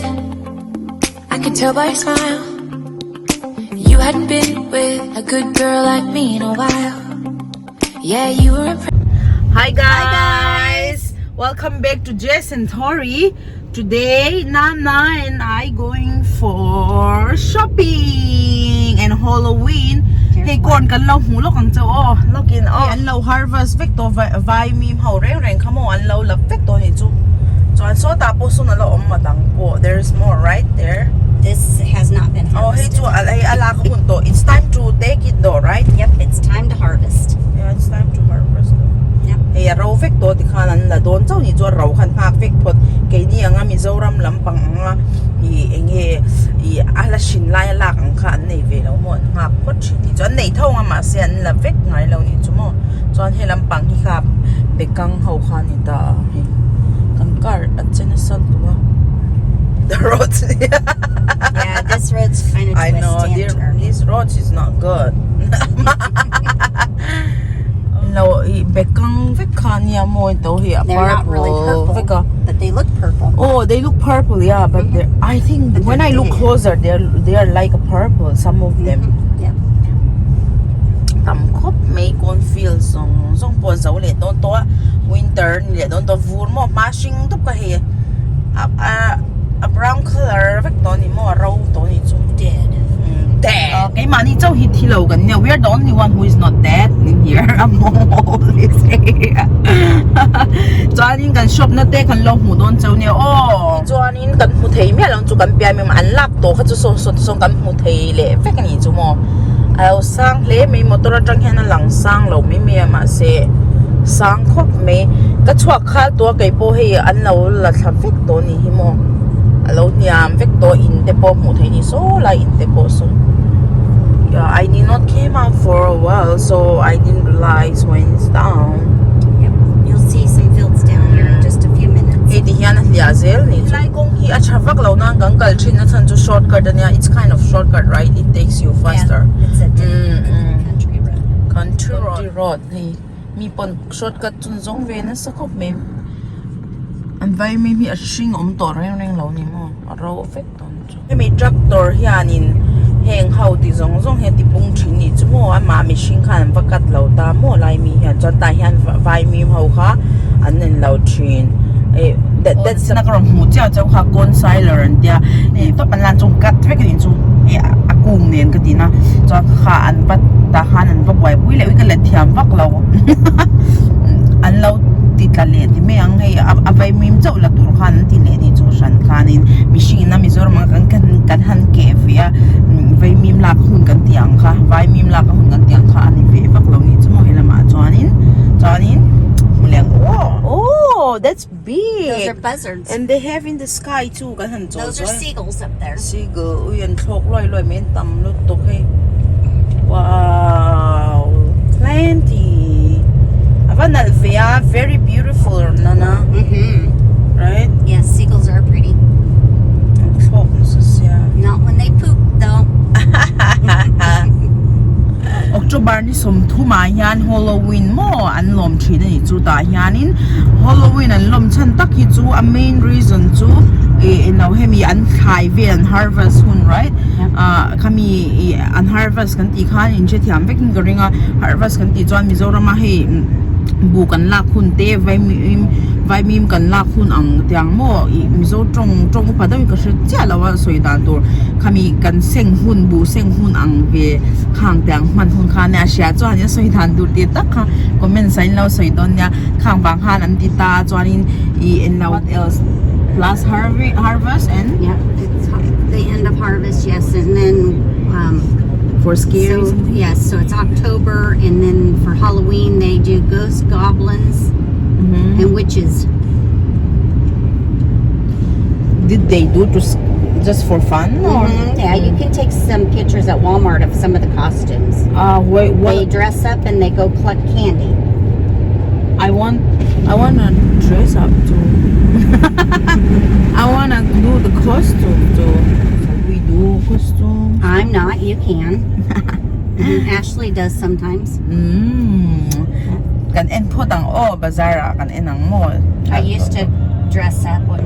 with. I could tell by your smile. You hadn't been with a good girl like me in a while. Yeah, you were impressed. Hi guys! Welcome back to Jess and Tori. Today, Nana and I going for shopping and Halloween. Hei corn kan lo hmu lawk ang chau aw lawkin aw an lo harvest vek tawh vai vaimim ho reng reng kha maw an lo la vek tawh anih chu chuan sawtah pawh sawn a la awm a dang pawh there is more right there. This has not been Aw hei harvested. chu a hei a lak a hun tawh it's time to take it though right? Yep, it's time to harvest. Yeah it's time to harvest though. Yep. Hei a ro vek tawh tikhan an la dawn chauh ni chuan ro khan nghak vek phawt keini anga Mizoram lampang anga ih eng nge ih a la hrin lai a lak ang kha an nei ve lo maw an nghak phawt thin ni chuan an nei tho ang a mahse an la vek ngai lo ni chu maw chuan he lampang hi kha bekang ho kha a ni ta a hei kan car a che nasa lutuk a the road Yeah, this road's kind of I know twist and turn. this road is not good lo ih bekang vek kha ania maw to hi a They're not really purple vek a purple, but they look purple. Oh they look purple yeah but they I think But when they're I look dead. closer they are they are like a purple some of them Yep. tam khawp mai corn field zawng zawng pawh a zo leh dawn tawh a winter a ni leh dawn tawh a vur maw hma hring dup ka hei a a a brown colour vek tawh a ni maw a ro tawh a nih chu Dead. Dead keimahni chauh hi thi lo kan nia we are the only one who is not dead in here among all this area chuanin kan shop na te kan lo hmuh dawn chauh nia aw chuanin kan hmu thei miah lo chu kan pian mai an lak tawh kha chu saw saw te sawn kan hmu thei leh vek a ni chu maw a lo sang hle mai motor atang hian a lang sang lo mai mai a mahse sang khawp mai ka chhuak khal tawh a keipawh hei an lo la thla vek tawh a ni hi maw a lo hniam vek tawh in te pawh hmuh theih a ni saw lai in te pawh saw yeah I did not came out for a while so I didn't realize when it's down Yep. You'll see some fields down here in just a few minutes. Hei ti hian a hliah zel ni chu. Helai kawng hi a tha vak lo nan kan kal thin a chhan chu shortcut a nia it's kind of shortcut right it takes you faster. Yeah, it's a different country road. Country road road hei mi pawn shortcut chu an zawng ve nasa khawp mai an vai mi hi a hring awm tawh reng reng lo ni maw a ro vek dawn chu. Hemi tractor hianin heng ho ti zawng zawng hian ti pung thin nih chu maw amah mihring khan an va cut lo ta maw lai mi hian chuan tah hian vai mi ho kha an en lo thin eh that that's na ka rawn hmuh chiah chauh kha concealer an tia ih tawp an lan chu cut vek a nih chu eh a kung nen ka ti na chuan kha an va tah khan an va buaipui leh ui ka let thiam vak lo an lo ti tla leh ti mai ang hei a vaimim chauh la tur khan an ti leh a nih chu hran khanin mihring ina Mizoram ah kan kan han keh ve a vaimim lak hun kan tih ang kha vaimim lak a hun kan tih ang kha a ni ve vak lo nih chu maw he lamah chuanin chuanin hmu leh ang aw oh that's big Those are buzzards. and they have in the sky too kan han chawl Those are seagulls up there. Seagull ui an thlawk luai luai mai an tam lutuk hei wow plenty a va nalh ve a very beautiful nana right Yes, seagulls are pretty. An thlawk nasa sia. Not when they poop though. October ni sawmthum ah hian Halloween maw an lawm thin a ni chu tah hianin Halloween an lawm chhan tak hi chu a main reason chu ih eng lo hemi an thlai vel an harvest hun right ah khami ih an harvest kan tih khan in hrethiam vek in ka ring a harvest kan tih chuan Mizoram a hei buh kan lak hun te vaimim vaimim kan lak hun ang tiang maw ih Mizo tawng tawng upa deuhin ka hre chiah lo a sawi dan tur khami kan seng hun buh seng hun ang ve khang tiang hman hun kha ania hria chuan in sawi dan tur tih tak kha comments ah in lo sawi dawn nia khang vang khan an ti ta chuanin ih englo what else plus harvest and Yeah, it's the end of harvest, yes, and then um for scary so yes, so it's October, and then for Halloween they do ghost goblins and witches. Did they do to just for fun or? Yeah, you can take some pictures at Walmart of some of the costumes. Wait, what? They dress up and they go collect candy. I want, I wanna dress up too. I wanna do the costume too. Shall we do costume? I'm not. You can. Ashley does sometimes. Kan en phawt ang aw bazaar ah kan en ang maw? I used to dress up when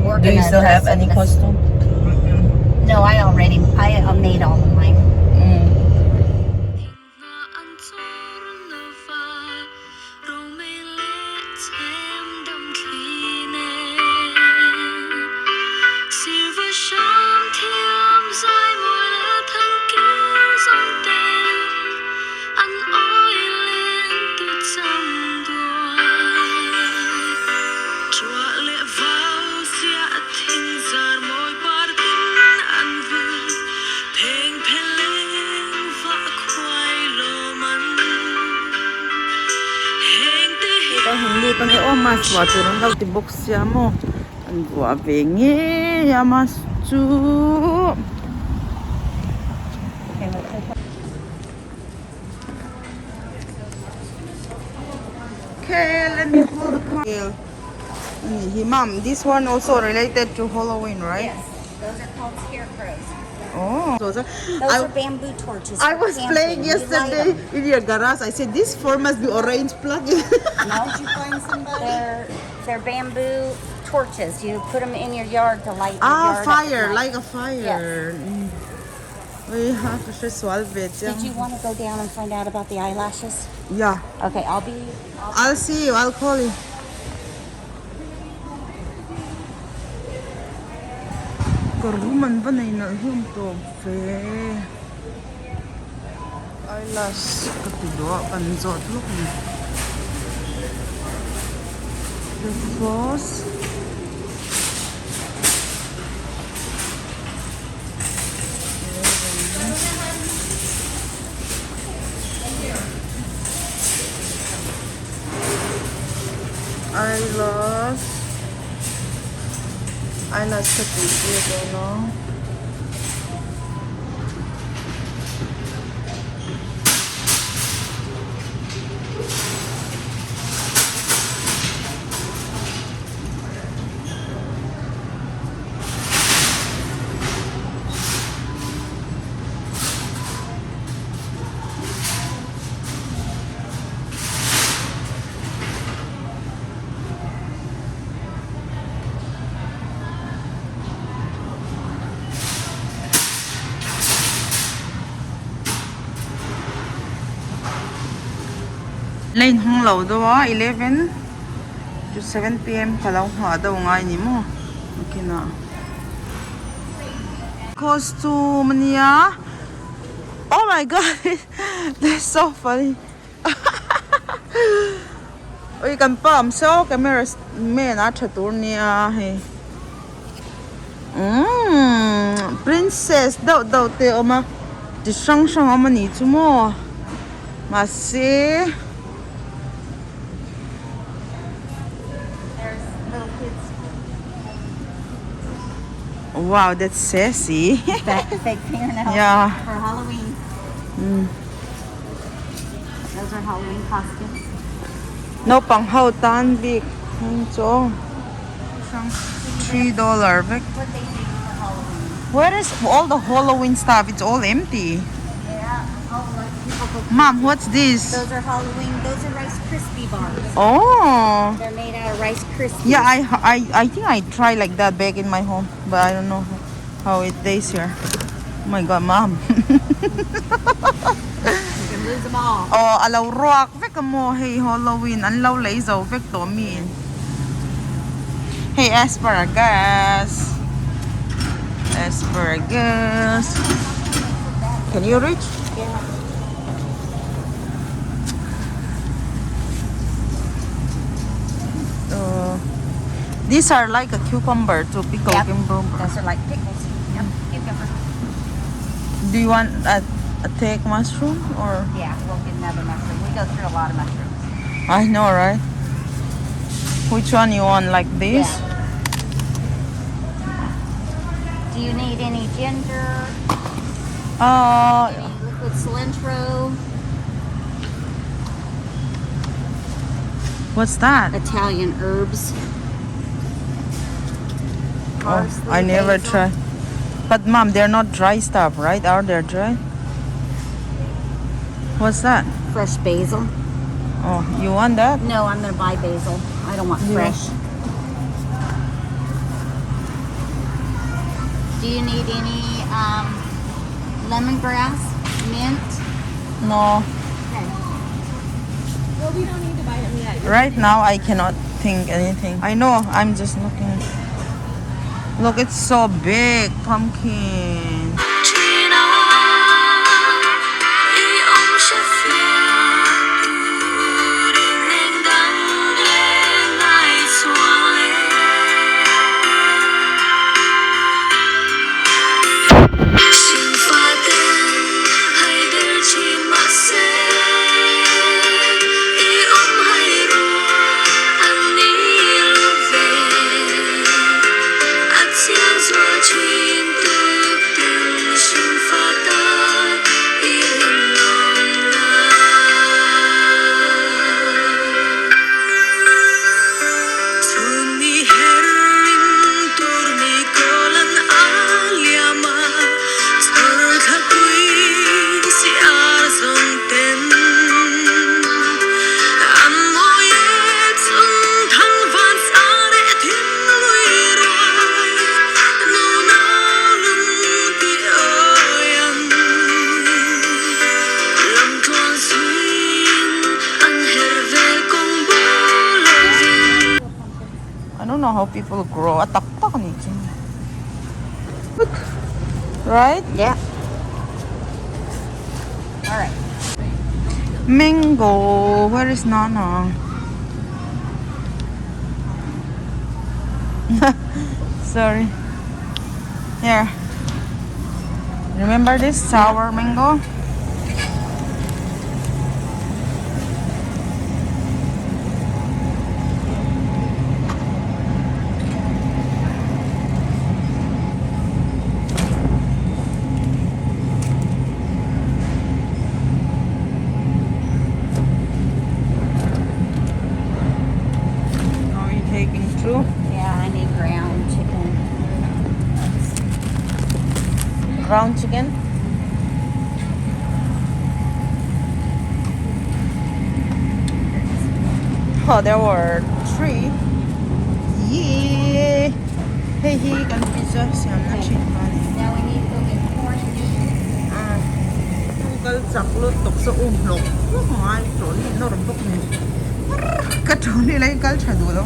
We're Do you gonna still have dress up any as- costume? No, I already I uh, made all of mine. Mm. Ka han lut ange aw mask vuah tur an lo ti bawk sia maw an vuah ve ngei a mask chu. Okay let me hold the car ani hi mom this one also related to Halloween right? Yes, those are called scarecrows. Oh. Those are bamboo torches. I for was playing camping. You light yesterday 'em. in your garage. I said this form must be orange plug. No. Did you find somebody? They're they're bamboo torches. You put them in your yard to light your ah, yard up at fire, night. like a fire. Mm. We have to swallow it. Did you want to go down and find out about the eyelashes? Yeah. Okay, I'll be. I'll, I'll see you. I'll call you. Kawr rum an va nei nalh hlawm tawp ve. Eyelash ka ti duh a kan zawt lawk ni. The floss. Eyelash. Eyelash ka tih ve dawn a. Lane hawng lo deuh a 11 to 7 pm ka lo nghah deuh ngai ni maw nakinah costume ania oh my god that's so funny ui kan pa awm saw camera man a tha tur nia hei umm princess deuh deuh te a awm a chi hrang hrang a awm a nih chu maw mahse. Wow that's sassy Fake fingernails Yeah. for Halloween. Those are Halloween costumes. Naupang ho tan bik hming chu $3 vek. What they do for Halloween. Where is all the Halloween stuff? It's all empty. Yeah. Oh, like people go. Mom, what's this? Those are Halloween. Those are Rice Krispie bars. Oh. They're made out of Rice Krispies. Yeah, I, I, I think I tried like that back in my home, but I don't know how it tastes here. Oh my god, mom. You can lose them all. Oh, a lo ruak vek a maw hei Halloween an lo lei zo vek tawh mi in. Hei asparagus. Asparagus. Can you reach? Yeah. These are like a cucumber to pickle Yep. cucumber. Those are like pickles. Yep. Cucumber. Do you want a, a take mushroom or? Yeah, we'll get another mushroom. We go through a lot of mushrooms. I know, right? Which one you want? Like this? Yeah. Do you need any ginger? Any liquid cilantro? What's that? Italian herbs. Oh, Parsley, I never basil. try. But mom, they're not dry stuff, right? Are they dry? What's that? Fresh basil. Oh, you want that? No, I'm gonna buy basil. I don't want Yeah. fresh. Do you need any um, lemongrass, mint? No. Okay. Well, we don't need to buy them yet. Right now, I cannot think anything. I know, I'm just looking. Look, it's so big, pumpkin. I don't know how people grow. A tak tak ni chu. Look. Right? Yeah. All right. Mango. Where is Nana? Sorry. Here. Remember this sour mango? Are you taking two? Yeah, I need ground chicken. Ground chicken? Oh, there were three. Yeah. Hey, he can pizza siam na chin pa ni. Now we need to go get corn and beans. Ah. Kal chak lu tok so um lok. Lu ngai trolley no rom bok ni. Ka trolley lai kal thadu lo.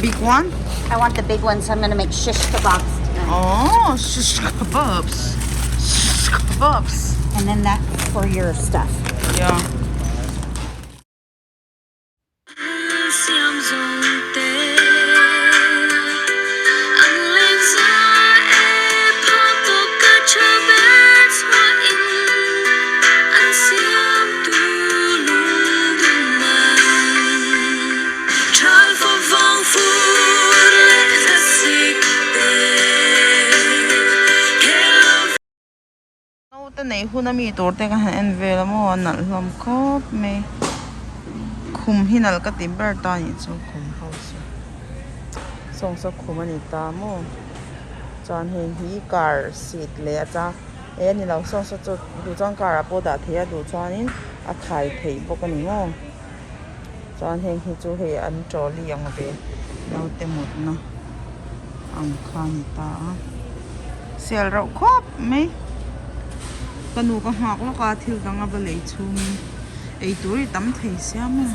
Big one? I want the big one, so I'm going to make shish kebabs tonight. Oh, shish kebabs. Shish kebabs. And then that's for your stuff. Yeah. Naute nei hun ami tur te ka han en vel a maw a nalh hlawm khawp mai khum hi nalh ka ti ber ta anih chu khum ho chu sawng saw khum a ni ta maw chuan hei hi car seat leh a chang eh a ni lo sawng saw chu duh chuan car ah pawh dah theih a duh chuanin a khai theih bawk a ni maw chuan heng hi chu hei an trolley ang ve naute mutna ang kha a ni ta a sial reuh khawp mai ka nu ka nghak lawk a thil dang a va lei chhungin eitur hi tam thei sia maw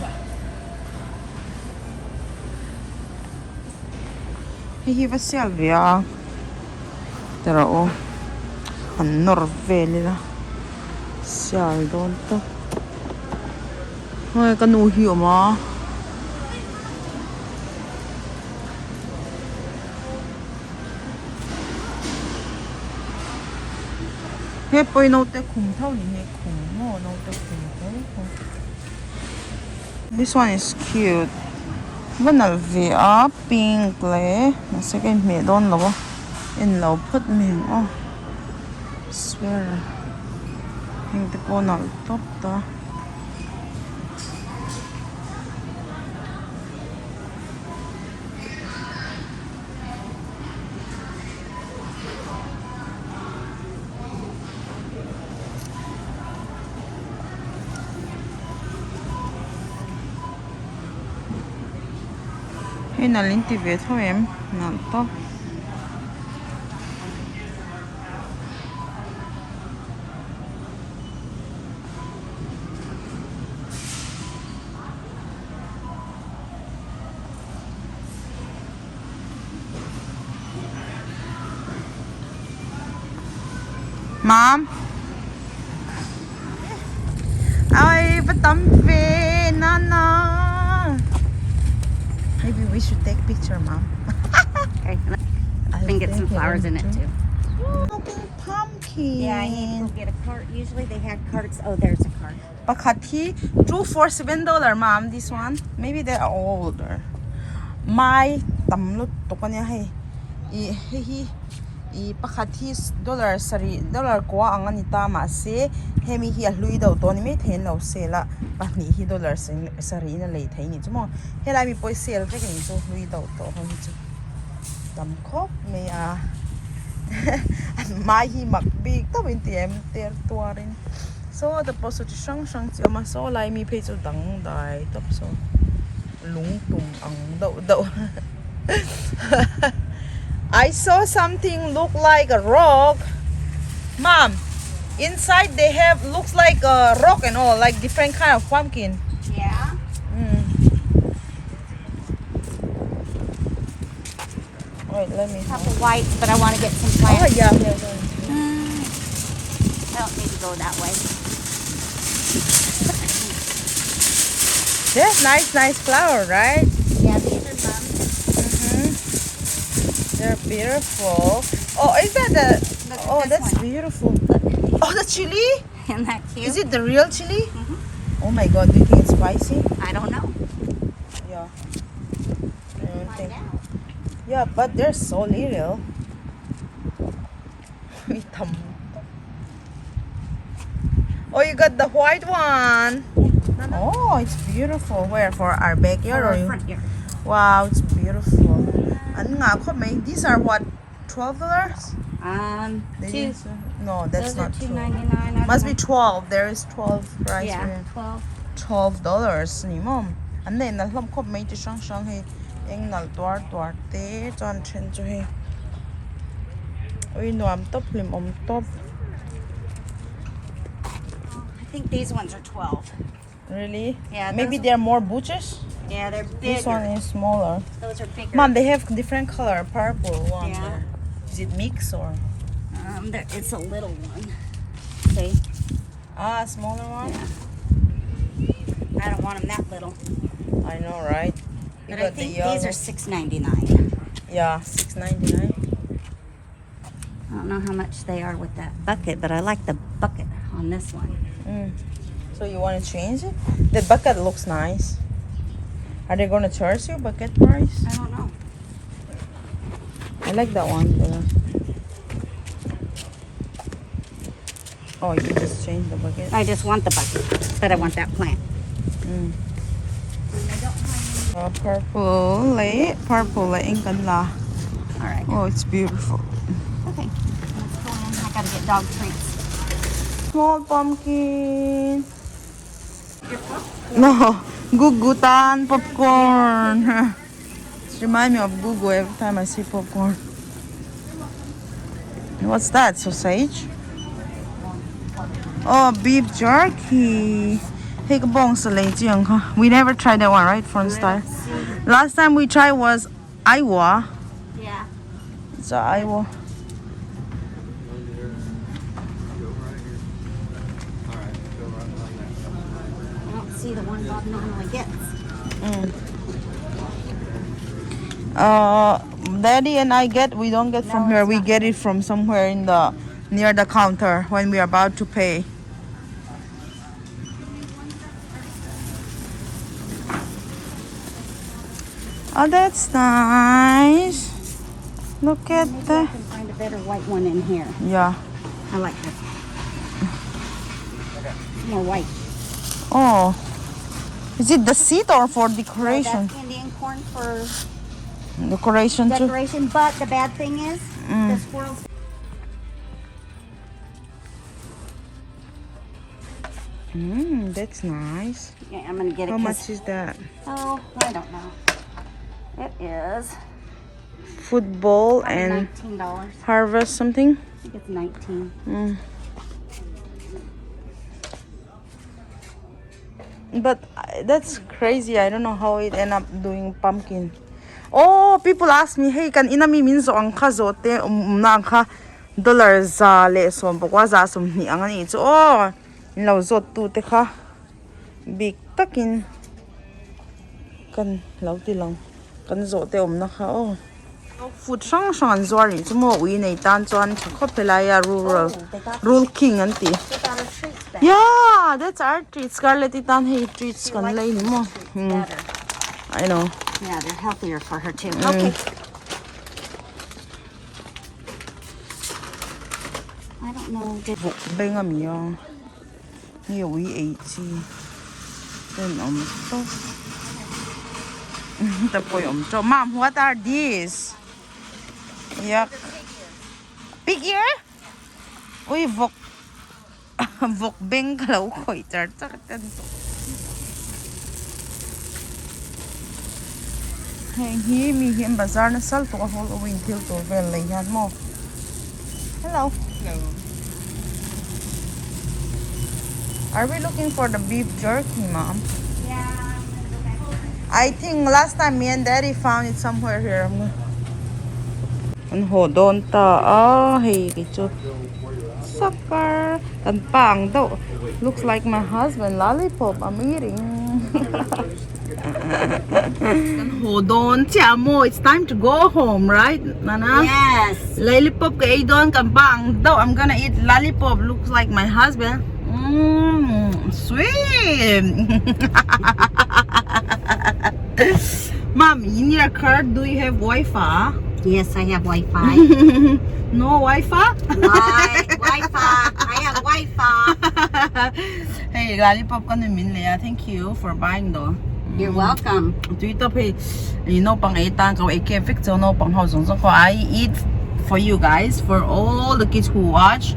hei hi va sial ve a ti rawh u han nawr vel ila sial dawn tawp hei ka nu hi a awm a. He pawh hi naute khum tho ni hi khum maw naute khum tho tho this one is cute va nalh ve a pink leh mahse ka inhmeh dawn lo a en lo phawt mai ang aw sweater heng te pawh a nalh tawp ta. Hei nalh in ti ve tho em nalh tawp. Mom. Ai va tam ve Nana. Maybe we should take picture, Mom. Okay. And get some flowers in it too. Pumpkin. Yeah, I need to go get a cart. Usually they had carts. Oh, there's a cart. Pakhat hi $247 ma'am this one. Maybe they are older. Mai tam lutuk ania hei. Ih hei hi ih pakhat hi dollar sarih dollar kua ang a ni ta mahse hemi hi a hlui deuh tawh a ni maithei an lo sale a pahnih hi dollar sarih in a lei thei a ni chu maw helai mi pawh hi sale vek a ni chu hlui deuh tawh ho hi chu tam khawp mai a an hmai hi mak bik deuh in ti em ter tuar in. Saw te pawh saw chi hrang hrang chi a awm a saw lai mi phei chu dangdai tawp saw lung tum ang deuh deuh I saw something look like a rock mom inside they have looks like a rock and all like different kind of pumpkin Yeah. Wait, let me Couple whites, but I want to get some Oh plants. yeah, yeah, yeah. I don't need to go that way. There's nice, nice flower, right? Yeah, these are mums. They're beautiful. Oh, is that the? Look at Oh, this that's one. beautiful. Oh, the chili? Isn't that cute? Is it the real chili? Oh my God, do you think it's spicy? I don't know. Yeah. I don't Find think. out. Yeah, but they're so little. Wait, Oh, you got the white one. Oh, it's beautiful. Where for our backyard Or or you? front yard. Wow, it's beautiful. Ano nga ako, may these are what $12? Two. No, that's Those are not two true. 99. Must be 12. There is 12 price. Yeah, here. 12. $12 ni mom. An nei na hlawm khawp mai chi hrang hrang hei eng nalh tuar tuar te chuan then chu hei ui nuam tawp hlim awm tawp. I think these ones are 12. Really? Yeah, Maybe those- there are more bushes. Yeah, they're bigger. This one is smaller. Those are bigger. Mom, they have different color, purple one. Yeah. there. Is it mix or? It's a little one. See? Ah, smaller one. Yeah. I don't want them that little. I know, right? You But I got the think these yellow. are $6.99. Yeah, $6.99. I don't know how much they are with that bucket, but I like the bucket on this one. So you want to change it? The bucket looks nice. Are they gonna charge you bucket price? I don't know. I like that one there. Oh, you just change the bucket. I just want the bucket, but I want that plant. Purple leh purple leh eng kan la. All right. Oh, it's beautiful. Okay. Let's go in. I gotta get dog treats. Small pumpkin. No, gugutan popcorn. It reminds me of Gugu every time I see popcorn. What's that? Sausage? Oh, beef jerky. Hey, We never tried that one, right? Front style. Last time we tried was Iowa. Yeah. It's a Iowa. I don't see the one Bob normally gets. Daddy and I get, we don't get from No, here. it's We not. get it from somewhere in the near the counter when we are about to pay. Oh, that's nice. Look at Maybe I the can find a better white one in here. yeah. I like this. More white. Oh, is it the seed or for Oh, decoration? that's Indian corn for Decoration too. decoration, but the bad thing is the squirrels. That's nice. Yeah, I'm gonna get it. How 'cause- much is that? Oh, I don't know. It is Football and $19. harvest something. I think it's 19. But that's crazy. I don't know how it end up doing pumpkin. Oh, people ask me, hey, kan inami min zo ang kha zo te na ang kha dollar za le som pakwa za som ni ang ani chu. Oh, in lo zo tu te kha big takin kan lo ti lang kan zo te om na kha oh. Food sang sang an zuar ni chu mo ui nei tan chuan tha khop helai a rural rule king an ti. They got our treats back. Yeah, that's our treats. Scarlett itan hey treats kan lei ni mo. Better. I know. Yeah, they're healthier for her too. Okay. I don't know. Did Vuk beng ami a. Nge ui ei chi. Ten om to. Ta poi om to. Mom, what are these? Yak. Pig ear? Ui vuk. Vuk beng ka lo khoi char char ten to. Heng hi mi hian bazar na sal to a Halloween thil tur vel lei hian maw. Hello. Hello. Are we looking for the beef jerky, Mom? Yeah. I think last time me and Daddy found it somewhere here. I'm gonna... An ho don ta a hei ki chu supper kan pang do looks like my husband lollipop I'm eating. Kan ho don chia mo it's time to go home, right, Nana? Yes. Lollipop ka ei don kan pang do I'm gonna eat lollipop looks like my husband. Sweet. Mom, in your car, do you have Wi-Fi? Yes, I have Wi-Fi. No Wi-Fi? Wi-Fi. I have Wi-Fi. Hey, lollipop ka min le. Thank you for buying though. You're welcome. Tui to pay you know pang ei tan ko ei ke fix no pang ho zong zong ko I eat for you guys, for all the kids who watch.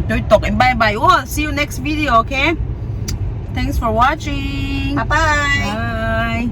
Tui tok and bye bye. Oh, see you next video, okay? Thanks for watching. Bye-bye. Bye.